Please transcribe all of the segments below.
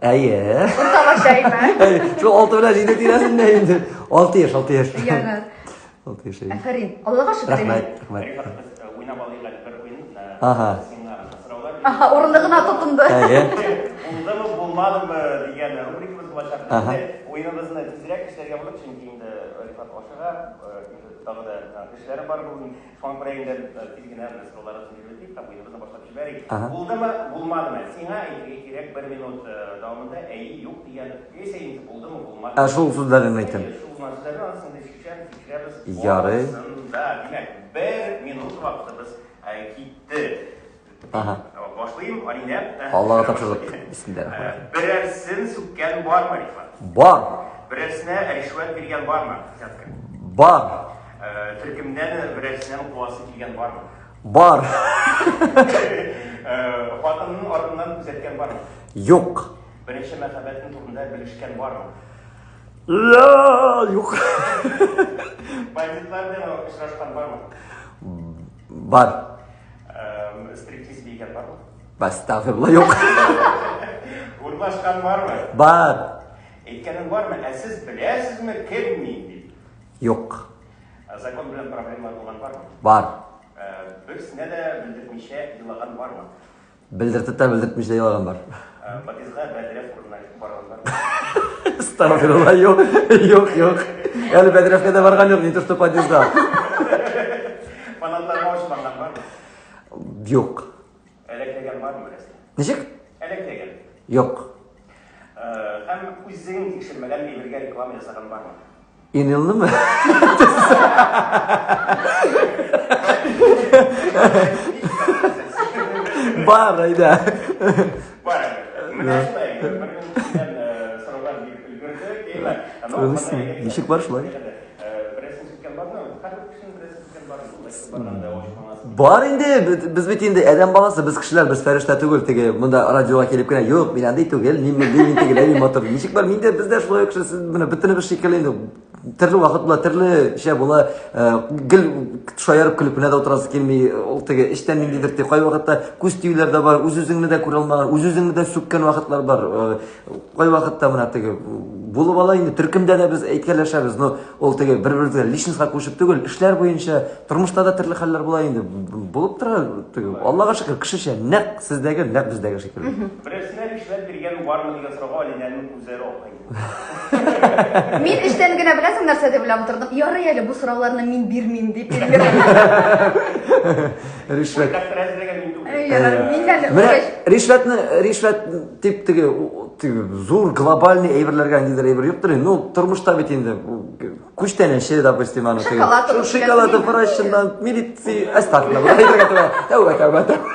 Әйе. Урталаша име? Шул 6 белән 7 тирәсендә инде. 6 яшь, 6 яшь. Ярар. 6 яшь. әйе. Афәрин. Аллага шөкер. Рәхмәт, рәхмәт. Рифат, без уйнап алыйк әле бер уен. Ага. Сиңа сораулар. Аһа, урындыгына тотынды. Әйе. Булдымы, булмадымы дигән рубрикабыз булачак. Ага. Инде уеныбызны тизрәк эшләргә булып, чөнки инде Рифат ашыга, инде тагы да эшләре бар бүген. Шуңа күрә инде тиз генә менә сорауларыбызны биреп үтик һәм уеныбызны башлап җибәрик. Ага. Булдымы, булмадымы? Сиңа әйтергә кирәк бер минут дәвамында әйе, юк дигән, яисә инде булдымы, булмадымы? Ә шул сүзләрен әйтәм. Әйе, шул сүзләрне анысын инде чишәм, тикшерәбез. Ярый. Барысын да. Димәк, бер минут вакытыбыз китте. Ага. Башлыйм, Алинә. Аллага тапшырдык. Бисмиллаһир. Берәрсен сүккән бармы, Рифат? Бар. Берәрсенә ришвәт биргән бармы? Взятка. Бар. Төркемнән берәрсеннән куасы килгән бармы? Бар. Хатынның артыннан күзәткән бармы? Юк. Беренче мәхәббәтең турында белешкән бармы? Ла, юк. Бандитлар белән очрашкан бармы? Бар. Стриптиз бийгән бармы? Астагфирулла, юк. Урлашкан бармы? Бар. Әйткәнең бармы? Ә сез беләсезме, кем мин дип? Юк. Закон белән проблемалар булган бармы? Бар. Берсенә дә белдертмичә елаган бармы? Белдертеп тә белдертмичә елаган бар. Подъездга бәдрәф урынына барган бармы? Астагфирулла, юк, юк, юк. Әле бәдрәфкә дә барган юк, не то что подъездга. Фанатларга ачуланган бармы? Юк. Әләкләгән бармы берәрсе? Ничек? Әләкләгән. Юк. Һәм үзең тикшермәгән әйбергә реклама ясаган бармы? Инилнеме? Бар, әйдә. Бар. Менә шулай. Бер минут сораулар биреп өлгердек. Әйме? Ничек бар шулай? Берәрсен сүккән бармы? Һәрбер кешенең берәрсен сүккән бармы? Барганда ачуланасың. Бар инде, без бит инде адәм баласы, без кешеләр, без фәрештә түгел, теге монда радиога килеп кенә, юк, мин андый түгел, мин мондый, мин тегеләй, мин матур. Ничек бар, мин дә, без дә шулай ук кеше, сез менә бөтенебез шикелле инде. Төрле вакыт була, төрле шә була, гел шаярып көлеп кенә дә утырасы килми, ул теге эчтән ниндидер те кайвакытта күз тиюләр дә бар, үз-үзеңне дә күрә алмаган, үз-үзеңне дә сүккән вакытлар бар. Кайвакытта менә теге булып ала инде, төркемдә дә без әйткәләшәбез, но ул теге бер-беребезгә личностька күчеп түгел, эшләр буенча, тормышта да төрле хәлләр була инде. Булып тора, теге, Аллага шөкер, кешечә, нәкъ сездәге, нәкъ бездәге шикелле. Берәрсенә ришвәт биргән бармы дигән сорауга Алинәнең күзләре акайды. Мин эчтән генә беләсең нәрсә дип уйлап утырдым. Ярый әле бу сорауларны мин бирмим дип. Ришвәт. Әзерләгән мин түгел. Ярар, мин әле Менә ришвәтне, ришвәт дип теге, теге зур глобальный әйберләргә ниндидер әйбер юктыр инде. Ну, тормышта бит инде күчтәнәче, допустим, аны теге. Шоколад Шул шоколад врачыннан, милиция, әстәгъфирулла, болай әйтергә түгел. Тәүбә, тәүбә, тәүбә.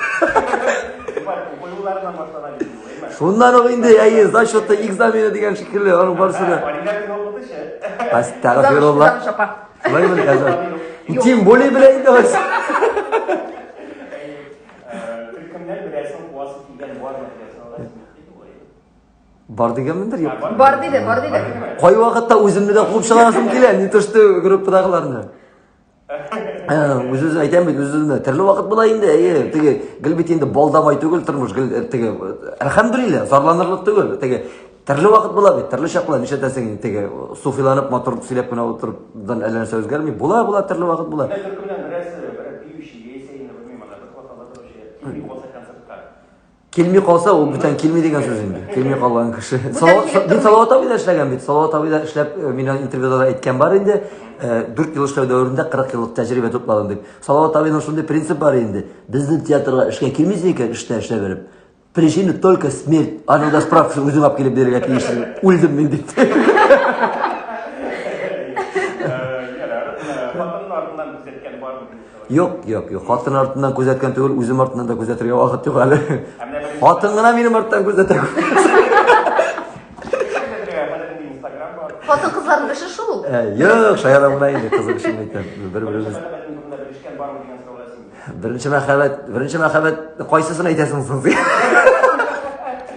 Куюларыннан башлана бит ул, әйме? Шуннан ук инде, әйе, зачеты, экзамены дигән шикелле, аның барысы да. Алинә безнең укытучы. Әстәгъфирулла. Замуж апа. Шулай мени хәзер? Тем более белә инде ул. Төркемнән берәрсен куасы килгән бармы дигән сорауга син диде ул. Бар дигәнмендер, юк. Бар диде, бар диде. Кай вакытта үземне дә куып чыгарасым килә, не то что группадагыларны. Үз-үзен әйтәм бит, үз-үземә. Төрле вакыт була инде, әйе, теге гел бит инде балдамай түгел тормыш, гел теге әлхәмдүлилләһ, зарланырлык түгел. Теге төрле вакыт була бит, төрле чак була, нишләтәсең инде, теге суфиланып матур сөйләп кенә утырудан әллә нәрсә үзгәрми. Була, була, төрле вакыт була. Менә төркемнән берәрсе, берәр биюче яисә инде белмим анда бер кварталда торучы килми калса концертка. Килми калса, ул бүтән килми дигән сүз инде. Килми калган кеше. Бүтән килеп Мин Салават абый да эшләгән бит. Салават абый да эшләп, мин аның интервьюда да әйткән бар инде. 4 ел эшләү дәверендә 40 еллык тәҗрибә тупладым дип. Салават абыйның шундый принцип бар инде. Безнең театрга эшкә килмисең икән, эштә эшләп биреп. Причина только смерть. Аның да справкасын үзең алып килеп бирергә тиешсең. Үлдем мин дип. Ярар, хатынның артыннан күзәткән бармы дигән сорау. Юк, юк, юк. Хатын артыннан күзәткән түгел, үзем артыннан да күзәтергә вакыт юк әле. Хатын гына минем арттан күзәтә. Хатын кызларның эше шул. Юк, шаярам гына инде, кызык өчен әйтәм. Бер-беребез. Беренче мәхәббәт, беренче мәхәббәт кайсысын әйтәсең соң син?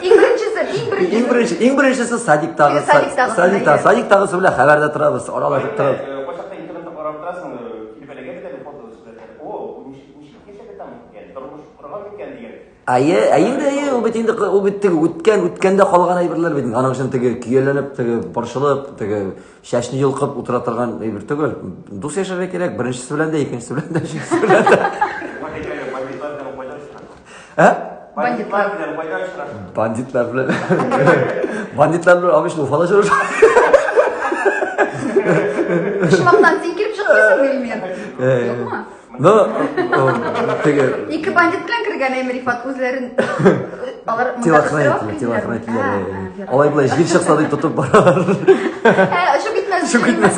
Иң беренчесе, иң беренчесе. Иң беренче, иң беренчесе садиктагы. Садиктагысы, Садикта, садиктагысы белән хәбәрдә торабыз, аралашып торабыз. Кайчакта интернетта карап торасың, килеп эләгә бит әле фото сурәтләр. О, бу ничек ничек яшәде там икән, тормыш корган микән дигән. Әйе, ә инде әйе, ул бит инде ул бит теге үткән, үткәндә калган әйберләр бит. Аның өчен теге көяләнеп, теге борчылып, теге чәчне йолкып утыра торган әйбер түгел. Дус яшәргә кирәк, беренчесе белән дә, икенчесе белән дә, өченчесе белән дә. Ә? Бандитлар белән кайда очраштың? Бандитлар белән. Бандитлар белән обычно Уфада очраштым. Почмактан син килеп чыкмыйсыңмы, Эльмир? Юкмы? Ну, теге... Ике бандит белән кергән әйме Рифат үзләрен алар телохранитель, телохранитель. Алай болай җил чыкса дип тотып баралар. Ә, очып китмәс. Очып китмәс.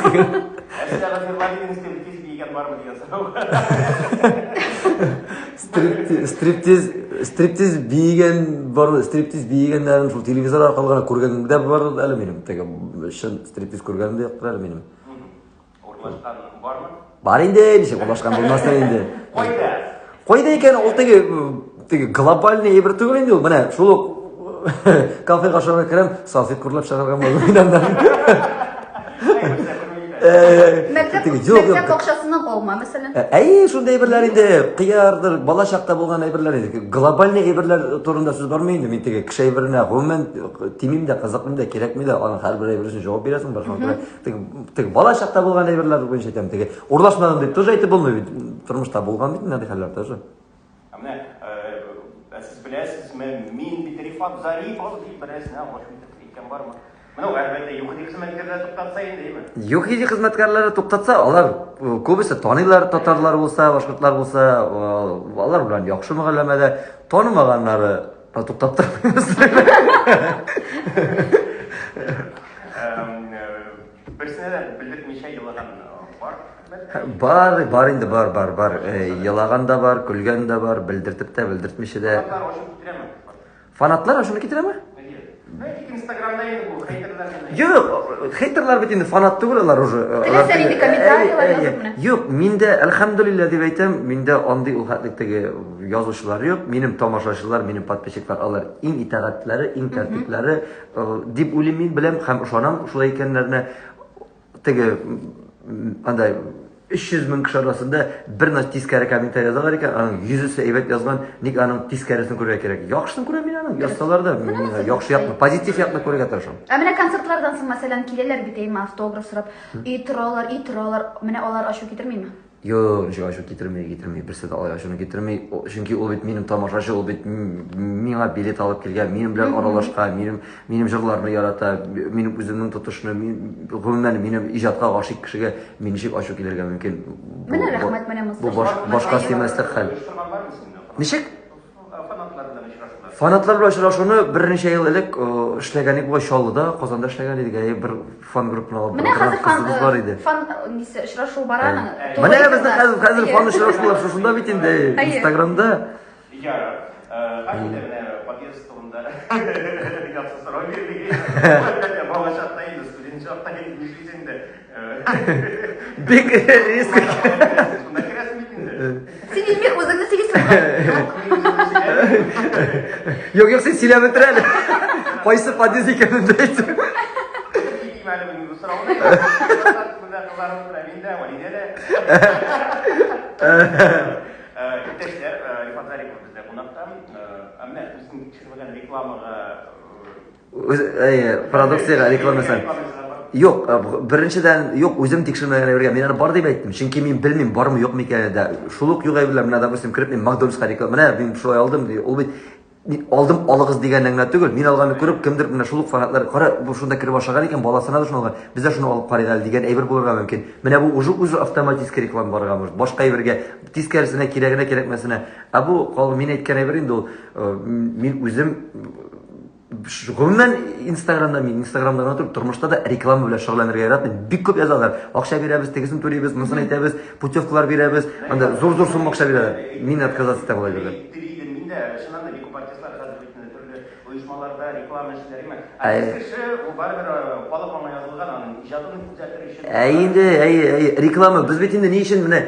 Стриптиз, стриптиз биегән бар, стриптиз биегәннәрен шул телевизор аркылы гына күргәнем дә бар әле минем. Теге чын стриптиз күргәнем дә юктыр әле минем. Урлашкан бармы? Бар инде, ничек урлашкан булмасын инде. Кайда? Кайда икән ул теге теге глобальный әйбер түгел инде ул. Менә шул ук кафега ашарга керәм, салфетка урлап чыгарган булдым мин аннан. Мәктәп, мәктәп акчасыннан алма, мәсәлән. Әй, шундый әйберләр инде, кыярдыр, бала чакта булган әйберләр инде. Глобальный әйберләр турында сүз бармый инде. Мин теге кеше әйберенә гомумән тимим дә, кызыкмыйм да, кирәкми дә. Аның һәрбер әйбер өчен җавап бирәсең бар шуңа күрә. Теге, теге бала чакта булган әйберләр буенча әйтәм, теге урлашмадым дип тоже әйтеп булмый бит. Тормышта булган бит мондый хәлләр тоже. Ә менә ә сез беләсезме, мин бит Рифат Зарипов дип берәрсенә ачу итеп әйткән бармы? Менә ул әлбәттә ЮХИДИ хезмәткәрләре туктатса инде, әйме? ЮХИДИ хезмәткәрләре туктатса, алар күбесе таныйлар, татарлар булса, башкортлар булса, алар белән яхшы мөгамәләдә, танымаганнары туктап тормыйбыз. Берсенә дә белдертмичә елаган бар. Бар, бар инде, бар, бар, бар. Елаган да бар, көлгән дә бар, белдертеп тә, белдертмичә дә. Фанатлар ачуны китерәме? Фанатлар ачуны китерәме? Әйтик, Инстаграмда инде бу хейтерлар гына. Юк, хейтерлар бит инде фанат түгел алар уже. Теләсә нинди комментарийлар язып менә. Юк, миндә әлхәмдүлилләһ дип әйтәм, миндә андый ул хәтлек теге язучылар юк. Минем тамашачылар, минем подписчиклар алар иң итагатьләре, иң тәртипләре. Дип уйлыйм мин, беләм һәм ышанам шулай икәннәренә. Теге анда 300 мең кеше арасында бер нәрсә тискәре комментарий язалар икән, аның йөзесе әйбәт язган, ник аның тискәресен күрергә кирәк? Яхшысын күрәм мин аның, язсалар да, миңа яхшы якны, позитив якны күрергә тырышам. Ә менә концертлардан соң, мәсәлән, киләләр бит әйме автограф сорап, и торалар, и торалар, менә алар ачу китермиме? Юк, ничек ачу китерми, китерми, берсе дә алай ачуны китерми. Чөнки ул бит минем тамашачы, ул бит миңа билет алып килгән, минем белән аралашкан, минем минем җырларны ярата, минем үземнең тотышны, мин, гомумән минем иҗатка гашыйк кешегә мин ничек ачу килергә мөмкин? Менә рәхмәт, менә Бу баш, башка сыймаслык хәл. Ничек? Фанатлар белән очрашулар. Фанатлар белән очрашуны берничә ел элек эшләгән идек, Чаллыда, Казанда эшләгән идек. Әйе, бер фан группаны алып Менә хәзер фан кызыбыз бар иде. Фан нисе очрашу бара аның. Менә безнең хәзер хәзер фан очрашулар шушында бит инде Инстаграмда. Ярар. Һәм инде менә подъезд турында яхшы сорау бирдек. Бала чакта инде, студент чакта инде нишлисең инде? Бик риск. Шунда керәсең бит инде. Син Илмир үзеңне сөйлисең. Юк, юк, син сөйләп бетер әле. Кайсы подъезд икәнен дә әйт. Китим әле мин бу сорауны. Монда кызларым утыра, мин дә, Валидә дә. Иптәшләр, Рифат Зарипов бездә кунакта. Ә менә үзең тикшермәгән рекламага Үз, әйе, продукциягә реклама ясам. Юк, беренчедән, юк, үзем тикшермәгән әйбергә мин аны бар дип әйттем. Чөнки мин белмим, бармы, юкмы икәнен дә. Шул ук юк әйберләр, менә, допустим, кереп мин Макдональдска реклама, менә мин шулай алдым, ди. Ул бит мин алдым, алыгыз дигәннән генә түгел. Мин алганны күреп, кемдер менә шул ук фанатлар, кара, бу шунда кереп ашаган икән, баласына да шуны алган. Без дә шуны алып карыйк әле дигән әйбер булырга мөмкин. Менә бу уже үзе автоматически реклама барырга может. Башка әйбергә, тискәресенә, кирәгенә, кирәкмәсенә. Ә бу кал мин әйткән әйбер инде ул, мин үзем Гомумән, Инстаграмда мин Инстаграмда гына түгел, тормышта да реклама белән шөгыльләнергә яратмыйм. Бик күп язалар. Акча бирәбез, тегесен түлибез, монысын әйтәбез, путевкалар бирәбез. Анда зур-зур сумма акча бирәләр. Мин отказаться итәм алай бирүдән. Тели идем мин дә, чыннан да бик күп артистлар хәзер бит инде төрле оешмаларда реклама эшлиләр, әмма артист кеше ул барыбер халык аңа язылган, аның иҗатын күзәтер өчен. Ә инде, әйе, әйе, реклама. Без бит инде ни өчен менә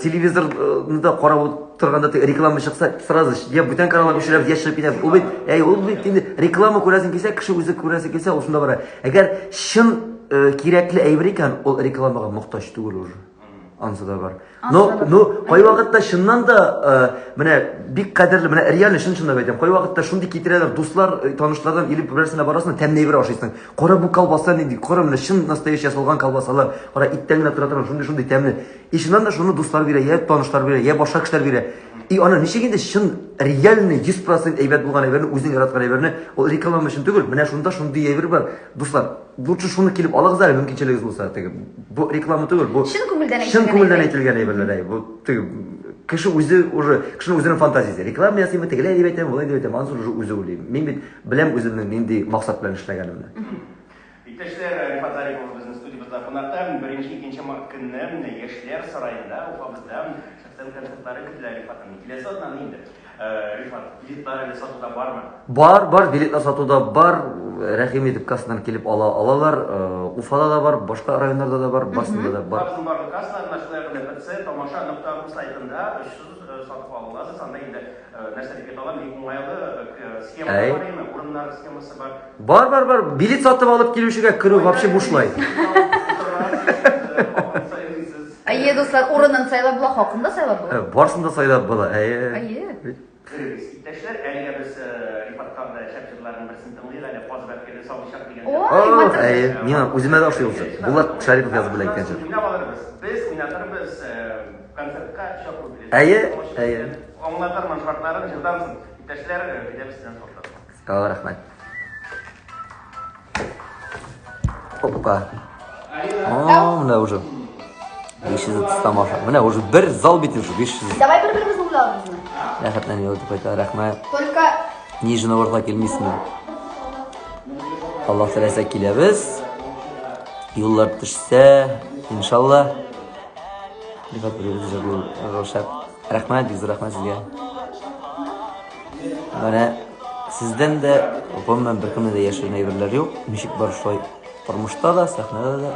телевизорны да карап торганда теге реклама чыкса, сразу я бүтән каналга күчерәбез, я чыгып китәбез. Ул бит, әй, ул бит инде реклама күрәсең килсә, кеше үзе күрәсе килсә, ул шунда бара. Әгәр чын кирәкле әйбер икән, ул рекламага мохтаҗ түгел уже. Ансы да бар. Но, но кайвакытта чыннан да э, менә бик кадерле, менә реально чын чынлап әйтәм, кайвакытта шундый китерәләр, дуслар, э, танышлардан или берәрсенә барасың, тәмле әйбер ашыйсың. Кара бу колбаса нинди, кара менә чын настоящий ясалган колбасалар, кара иттән генә тора торган шундый шундый тәмле. И чыннан да шуны дуслар бирә, я танышлар бирә, я башка кешеләр бирә. И аны ничек инде чын реальный 100% әйбәт булган әйберне, үзең яраткан әйберне, ул реклама өчен түгел, менә шунда шундый әйбер бар. Дуслар, лучше шуны килеп алыгыз әле, мөмкинчелегез булса, теге. Бу реклама түгел, бу чын күңелдән чын күңелдән әйтелгән әйберләр, әй. Бу теге кеше үзе уже, кешенең үзенең фантазиясе. Реклама ясыймы, тегеләй дип әйтәм, болай дип әйтәм, анысы уже үзе уйлый. Мин бит беләм үземнең нинди максат белән эшләгәнемне. Иптәшләр, Рифат Зарипов безнең студиябездә кунакта. Беренче, икенче март көнне Яшьләр сараенда Уфабызда шәхсән концертлары көтелә Рифатның. Киләсе атнаны инде. Рифат, билетлар әле сатуда бармы? Бар, бар, билетлар сатуда бар. Рәхим итеп кассадан килеп ала алалар. Уфада да бар, башка районнарда да бар, барсында да бар. Барысын барлык кассаларына, шулай ук НПЦ тамаша нокта ру сайтында очсыз сатып ала аласыз. Анда инде нәрсә дип әйтә алам, бик уңайлы схема бар име, урыннар схемасы бар. Бар, бар, бар. Билет сатып алып килүчегә керү вообще бушлай. Әйе, дуслар, урынын сайлап була, хакын да сайлап була. Барсын да сайлап була. Әйе. Әйе. Иптәшләр, әлегә без Рифатка да шәп җырларының берсен тыңлыйк әле, Каз бәбкәле сабый чак дигән. Ой, матур. Әйе, миңа үземә дә ошый ул җыр. Булат Шәрипов язып бүләк иткән җыр. Уйнап алырбыз. Без уйнатырбыз концертка чакыру билеты. Әйе, әйе. Аңлатырмын шартларын җырдан соң. Иптәшләр, көтәбез сездән шартлар. Сау, рәхмәт. Опа. О, менә уже 530 тамаша. Менә уже бер зал бит уже 500. Давай бер-беребезне уйлабызмы? Рәхәтләнеп ятып кайта, рәхмәт. Только Нижний Новгородка килмисезме? Аллаһ теләсә киләбез. Юллар төшсә, иншалла. Рифат беребез җырлый шәп. Рәхмәт, бик зур рәхмәт сезгә. Менә сездән дә, гомумән беркемнән дә яшерен әйберләр юк. Ничек бар шулай тормышта да, сәхнәдә дә.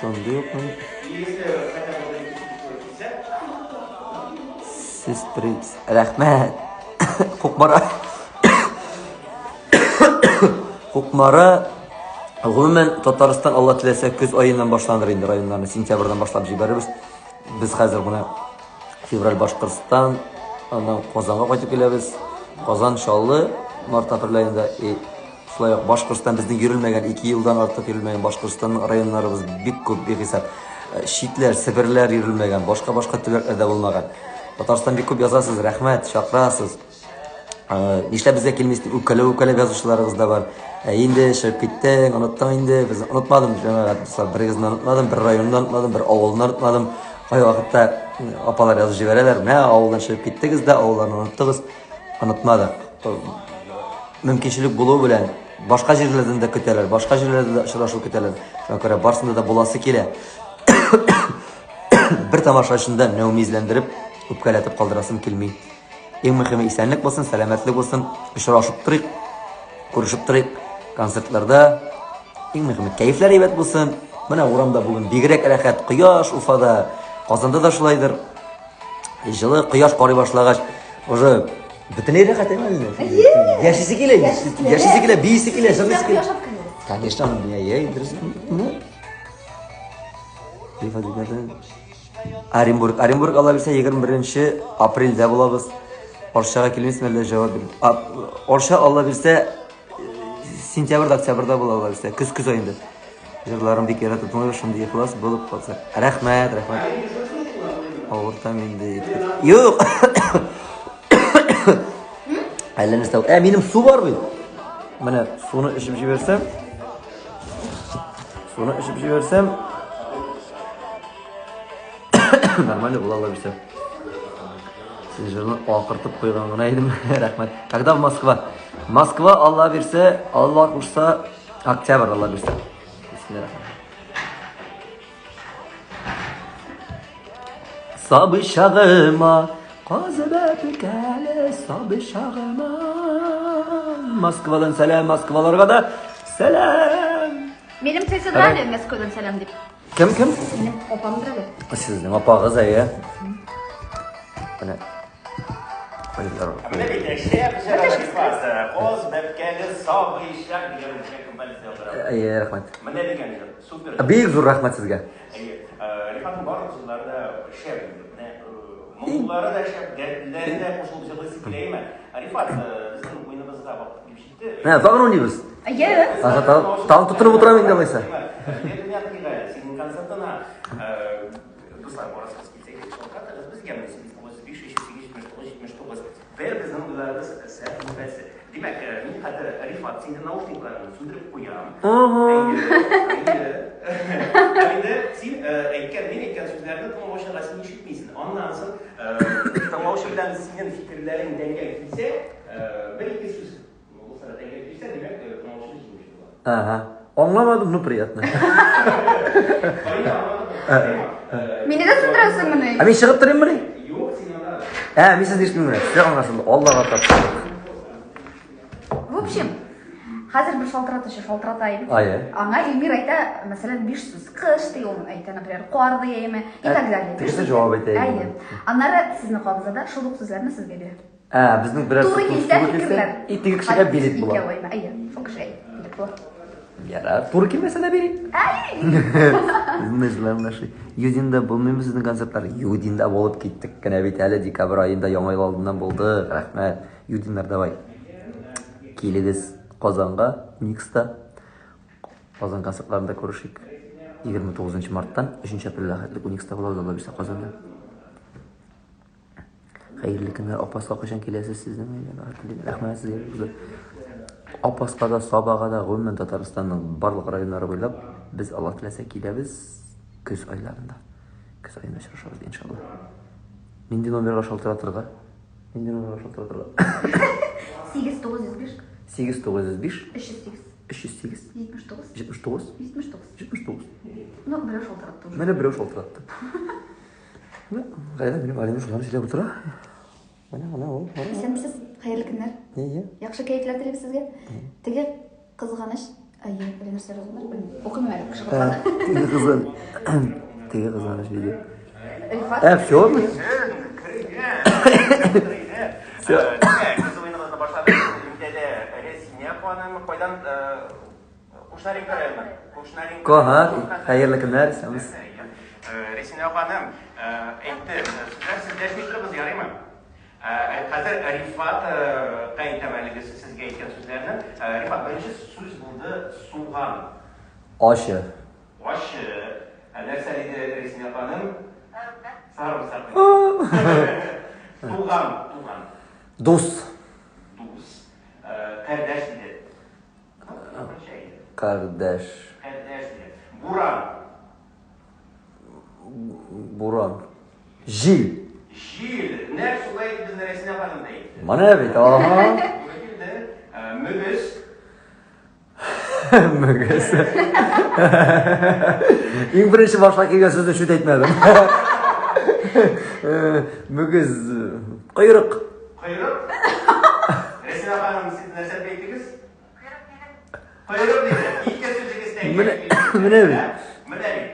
Шундый ук мин. Сез принц. Рәхмәт. Кукмара. Кукмара гомумән Татарстан Алла теләсә көз аеннан башланыр инде районнарны сентябрьдән башлап җибәрербез. Без хәзер менә февраль Башкортстан, аннан Казанга кайтып киләбез. Казан, Чаллы март апрель аенда и шулай ук Башкортстан безнең йөрелмәгән, 2 елдан артык йөрелмәгән Башкортстан районнарыбыз бик күп, бихисап. Э, читләр, Себерләр йөрелмәгән, башка-башка төбәкләрдә булмаган. Татарстан бик күп язасыз, рәхмәт, чакырасыз. Э, нишләп безгә килмисез дип үпкәләп үпкәләп язучыларыгыз да бар. Ә инде чыгып киттең, оныттың инде. Без онытмадым, җәмәгать, дуслар, берегезне онытмадым, бер районны онытмадым, бер авылны онытмадым. Кай вакытта апалар язып җибәрәләр, менә авылдан чыгып киттегез дә, авылларны оныттыгыз. Онытмадык. Мөмкинчелек булу белән башка җирләрдән дә көтәләр, башка җирләрдә дә очрашу көтәләр. Шуңа күрә барсында да буласы килә. Бер тамашачыны да нәүмизләндереп, үпкәләтеп калдырасым килми. Иң мөһиме исәнлек булсын, сәламәтлек булсын. Очрашып торыйк, күрешеп торыйк концертларда. Иң мөһиме кәефләр әйбәт булсын. Менә урамда бүген бигрәк рәхәт, кояш Уфада, Казанда да шулайдыр. Җылы кояш карый башлагач, уже бөтенләй рәхәт әйме әле? Яшисе килә, яшисе килә, биисе килә, җырлыйсы килә. Конечно, әйе, дөрес. Оренбург. Оренбург Алла бирсә 21 апрельдә булабыз. Орчага килмисме әллә җавап бир. Орча Алла бирсә сентябрьдә, октябрьдә була Алла бирсә. Көз көз аенда. Җырларын бик яратып тыңлыйбыз, шундый ихлас булып калса. Рәхмәт, рәхмәт. Авыртам инде. Юк. Әллә нәрсә. Ә минем су бар бит. Менә суны эчеп җибәрсәм, суны эчеп җибәрсәм, Нормально була ала бирсә. Син җырны акыртып куйган гына идем. Рәхмәт. Когда в Москва? Москва Алла бирсә, Алла кушса, октябрь Алла бирсә. Бисмиллахир. Сабый чагыма, казы бәбкәле, сабый чагыма. Москвадан сәлам, Москваларга да сәлам. Минем тезем әле Мәскәүдән сәлам дип. Кем кем? Минем апамдыр әле. Сезнең апагыз әйе. Менә. Менә бит шәп җыр Рифат. Каз бәбкәле Сабый чак дигән үзенә композиция яздыра. Әйе, рәхмәт. Менә дигән җыр, супер. Бик зур рәхмәт сезгә. Әйе, Рифатның барлык җырлары да шәп инде. Менә моңлылары да шәп, дәртлеләре дә кушылып җырлыйсы килә име? Рифат, безнең уеныбызга вакыт килеп җитте. Менә тагын уйныйбыз. Әйе. Ага, тагын тотынып утырам инде алайса. Синең концертына дуслар барасыгыз килсә, шалтыратыгыз безгә 8905 308 79 79. Бер безнең уйларыбыз сәхифәсе. Димәк, мин хәзер Рифат, синең наушникларыңны сүндереп куям. Әйе, әйе. Һәм инде син әйткән, мин әйткән сүзләрне тыңлаучыга син ишетмисең. Аннан соң тыңлаучы белән синең фикерләрең тәңгәл килсә, бер-ике сүз булса да тәңгәл килсә, димәк, тыңлаучы җиңүче була. Ага. Аңламадым, ну приятно. Алина, аңладыңмы? Мине дә сүндерәсеңмени? Ә мин чыгып торыйммыни? Юк, син анда. Ә, мин сезне ишетмим менә. Все аңлашылды. Аллага тапшырдык. В общем, хәзер бер шалтыратучы шалтырата инде. Ае. Аңа Эльмир әйтә, мәсәлән, биш сүз. Кыш ди ул әйтә, например, кар ди әйеме, и так далее. Тегесе җавап әйтә инде. Әйе. Аннары сезне кабыза да, шул ук сүзләрне сезгә бирә. Ә, безнең берәр Туры килсә фикерләр. И теге кешегә билет була. Икәү әйме, әйе, шул кешегә билет була. Ярар, туры килмәсә дә бирик. Әй! Мы наши. Юдинда булмыймы сезнең концертлар? Юдинда булып киттек кенә бит әле декабрь аенда яңа ел алдыннан булды. Рәхмәт. Юдиннар давай. Килегез Казанга, Уникста. Казан концертларында күрешик. 29 марттан 3 апрельгә хәтле Уникста булабыз, Алла бирсә, Казанда. Хәерле көннәр, Апаска кайчан киләсез сезнең өйгә? Рәхмәт сезгә бик зур. Апаска да, Сабага да, гомумән Татарстанның барлык районнары буйлап без Алла теләсә киләбез көз айларында. Көз аенда очрашабыз иншалла. Нинди номерга шалтыратырга? Нинди номерга шалтыратырга? 8905 8905 308 308 79 79 79 79. Ну, берәү шалтыратты уже. Менә берәү шалтыратты. Менә Гаилә минем Алина шулар сөйләп утыра. Менә менә ул. Исәнмесез, хәерле көннәр. Нигә? Яхшы кәефләр телибез сезгә. Теге кызганыч, әйе, әллә нәрсә язганнар, белмим. Укымыйм әле, кеше котлады. Теге кызган. Теге кызганыч видео. Рифат. Ә, все, мы. Все. Без уеныбызны башладык. Элемтәдә Рәсимә ханым кайдан Кушнаренко районы. Кушнаренко. Ага, хәерле көннәр, исәнмесез. Рәсимә ханым әйтте, сүзләр сез дәшми торыгыз, ярыймы? Хәзер Рифат әйтәм әлеге сезгә әйткән сүзләрне. Рифат, беренче сүз булды суган. Ачы. Ачы. Ә нәрсә диде Рәсимә ханым? Сарымсак. Туган, туган. Дус. Дус. Кардәш диде. Кардәш. Кардәш. Буран. Буран. Җил. Җил. Нәкъ шулай итеп безне Рәсимә ханым да әйтте. Менә бит, ага. Туры килде. Мөгез. Мөгез. Иң беренче башка килгән сүзне чүт әйтмәдем. Мөгез. Койрык. Койрык? Рәсимә ханым, сез нәрсә дип әйттегез? Койрык диде. Ике сүзегез дә Менә менә бит. Менә бит.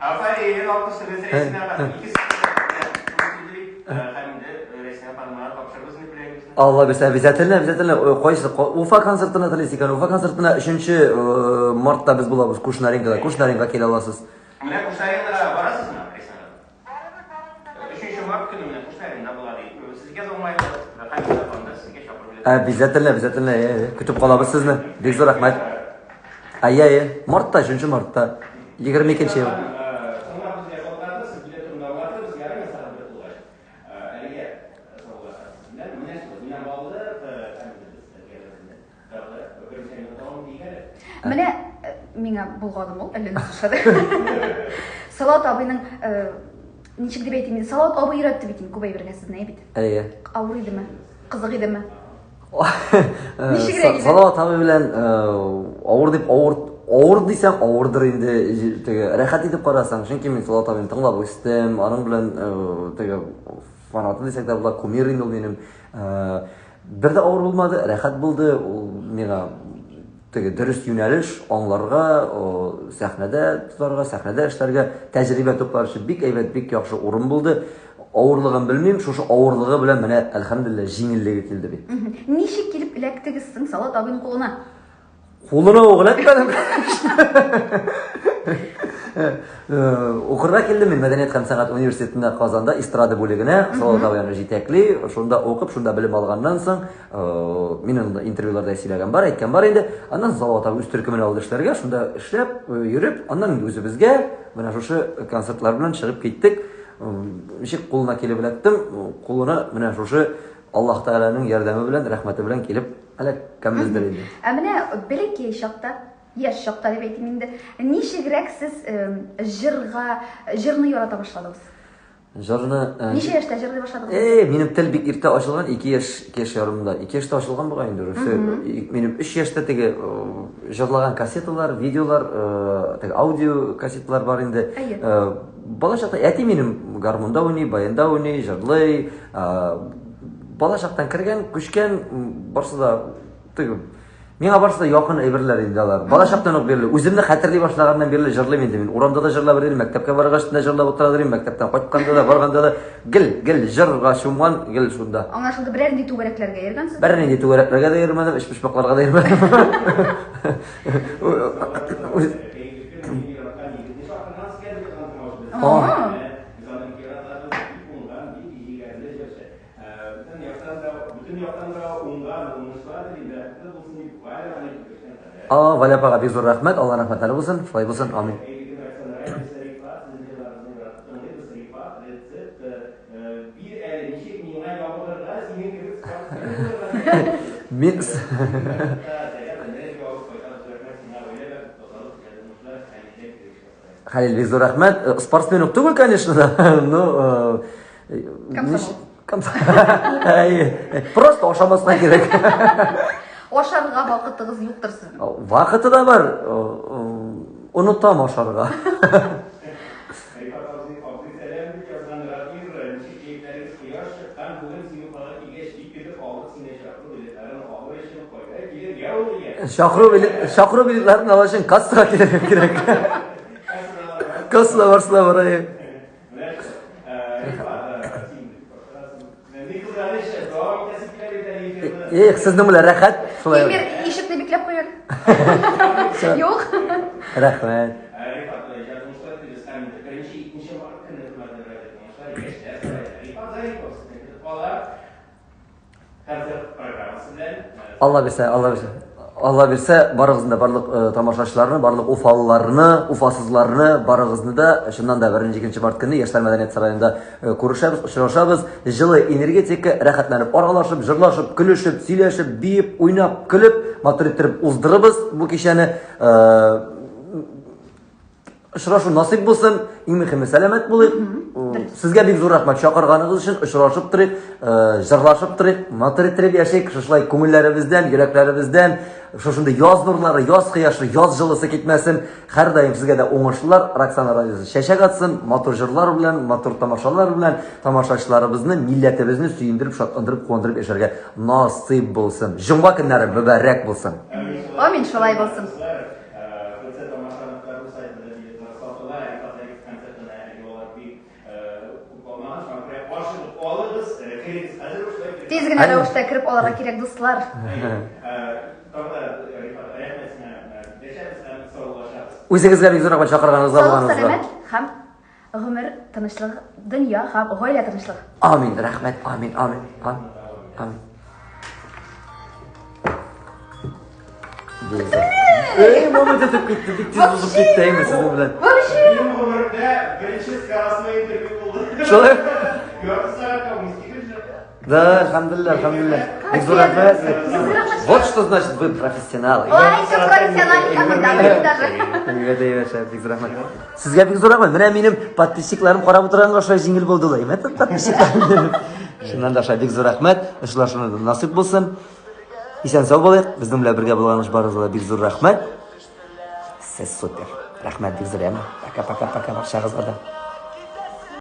Афәрин, алкышлыйбыз Рәсимә ханым. Ике сүз Һәм инде Рәсимә ханымга тапшырабыз инде бүләгебезне. Алла бирсә, обязательно, обязательно. Кайсы Уфа концертына телисез икән, Уфа концертына 3 мартта без булабыз Кушнаренкода. Кушнаренкога килә аласыз. Менә Кушнаренкога барасызмы, Рәсимә ханым? Өченче март көне менә Кушнаренда була ди. Сезгә дә уңайлы, Хәмидә ханым да сезгә чакыру белән. Обязательно, обязательно, әйе, көтеп калабыз сезне. Бик зур рәхмәт. Әйе, әйе. Мартта, 3 мартта. 22 ел. Соңрак безгә шалтыратыгыз, сез билет турында аңлатырбыз, ярыймы сәгать бер тулгач. Әлегә саубуллашабыз сезнең белән. Менә шул, менә балык, һәм инде без әңгәмәбезне тагы берничә минут дәвам итик әле. Менә миңа булганым ул, әллә нәрсә эшләде. Салават абыйның ничек дип әйтим инде, Салават абый өйрәтте бит инде күп әйбергә сезне, әй бит. Әйе. Авыр идеме? Кызык идеме? Ничегрәк иде? Салават абый белән авыр дип авыр авыр дисәң авырдыр инде теге рәхәт итеп карасаң, чөнки мин Салават абыйны тыңлап үстем, аның белән теге фанаты дисәк тә була, кумир инде ул минем. Бер дә авыр булмады, рәхәт булды. Ул миңа теге дөрес юнәлеш аңларга, сәхнәдә тотарга, сәхнәдә эшләргә тәҗрибә туплар өчен бик әйбәт, бик яхшы урын булды. Авырлыгын белмим, шушы авырлыгы белән менә әлхәмдүлилләһ җиңеллеге килде бит. Ничек килеп эләктегез соң Салават абыйның кулына? Кулына ук эләкмәдем. Укырга килдем мин Мәдәният һәм сәнгать университетында Казанда эстрада бүлегенә, Салават абыйны җитәкли. Шунда укып, шунда белем алганнан соң, мин анда интервьюларда сөйләгән бар, әйткән бар инде. Аннан Салават абый үз төркеменә алды эшләргә, шунда эшләп, йөреп, аннан инде үзебезгә менә шушы концертлар белән чыгып киттек. Ничек кулына килеп эләктем, кулына менә шушы Аллаһ Тәгаләнең ярдәме белән, рәхмәте белән килеп эләккәнбездер инде. Ә менә бәләкәй чакта, яшь чакта дип әйтим инде, ничегрәк сез җырга, җырны ярата башладыгыз? Җырны Ничә яшьтә җырлый башладыгыз? Э, минем тел бик иртә ачылган, 2 яшь, 2 яшь ярымда. 2 яшьтә ачылган бугай инде уже. Минем 3 яшьтә теге җырлаган кассеталар, видеолар, теге аудио кассеталар бар инде. Бала чакта әти минем гармунда уйный, баянда уйный, җырлый. Бала чактан кергән, күчкән, барсы да теге миңа барсы да якын әйберләр инде алар. Бала чактан ук бирле, үземне хәтерли башлаганнан бирле җырлыйм инде мин. Урамда да җырлап йөрим, мәктәпкә баргач та җырлап утыра идем, мәктәптән кайтканда да, барганда да гел, гел җырга чумган, гел шунда. Аңлашылды, берәр нинди түгәрәкләргә йөргәнсез? Бернинди түгәрәкләргә дә йөрмәдем, өчпочмакларга да йөрмәдем. А, Валя апага бик зур рәхмәт, Алла рәхмәтләре булсын, шулай булсын, амин. Мин Хәлил, бик зур рәхмәт. Э, спортсмен ук түгел, конечно, да. Но э, Комсомол. Просто ашамаска кирәк. Ашарга вакытыгыз юктыр сезнең. Вакыты да бар. Онытам ашарга. Чакыру билет, чакыру билетларын алу өчен кассага килергә кирәк. Кассада барсы да бар. Эх, сезнең белән рәхәт. Шулай. Эмир, ишекне бикләп куй әле. Юк. Рәхмәт. Алла бирсә, Алла бирсә. Алла бирсә, барыгызны да, барлык э, тамашачыларны, барлык уфалыларны, уфасызларны, барыгызны да, чыннан да 1-2 март көнне Яшьләр мәдәният сараенда э, күрешәбез, очрашабыз. Җылы энергетика, рәхәтләнеп аралашып, җырлашып, көлешеп, сөйләшеп, биеп, уйнап, көлеп, матур иттереп уздырыбыз бу кичәне. Э, Очрашу насыйп булсын, иң мөһиме сәламәт булыйк. Сезгә бик зур рәхмәт чакырганыгыз өчен, очрашып торыйк, э, җырлашып торыйк, матур иттереп яшик, шушылай күңелләребездән, йөрәкләребездән шушындый яз нурлары, яз кояшы, яз җылысы китмәсен. Һәрдаим сезгә дә уңышлар, Роксана радиосы чәчәк атсын, матур җырлар белән, матур тамашалар белән тамашачыларыбызны, милләтебезне сөендереп, шатландырып, куандырып яшәргә насыйп булсын. Җомга көннәре мөбарәк булсын. Амин, шулай булсын. Тиз генә рәвештә кереп алырга кирәк, дуслар. Үзегезгә бик зур рәхмәт чакырганыгызга булганыгызга. Сәламәт һәм гомер тынычлыгы, дөнья һәм гаилә тынычлыгы. Амин, рәхмәт, амин, амин, амин. Амин. Эй, момент өтеп китте, бик тиз узып китте, әйме сезнең белән. Вообще. Минем гомеремдә беренче скоростной интервью булды. Шулай. Ярты сәгатькә уместились же. Да, әлхәмдүлилләһ, әлхәмдүлилләһ. Бик зур рәхмәт. Вот что значит вы профессионалы. Ой, все профессионалы, как даже. Әйбәт, әйбәт, бик зур рәхмәт. Сезгә бик зур рәхмәт. Менә минем подписчикларым карап утырганга шулай җиңел булды ул. Әйбәт, подписчикларым. Чыннан да шулай бик зур рәхмәт. Очрашуны насыйп булсын. Исән сау булыйк. Безнең белән бергә булганыгыз барыгызга да бик зур рәхмәт. Сез супер. Рәхмәт бик зур, яме. Пока, пока, пока, барчагызга да.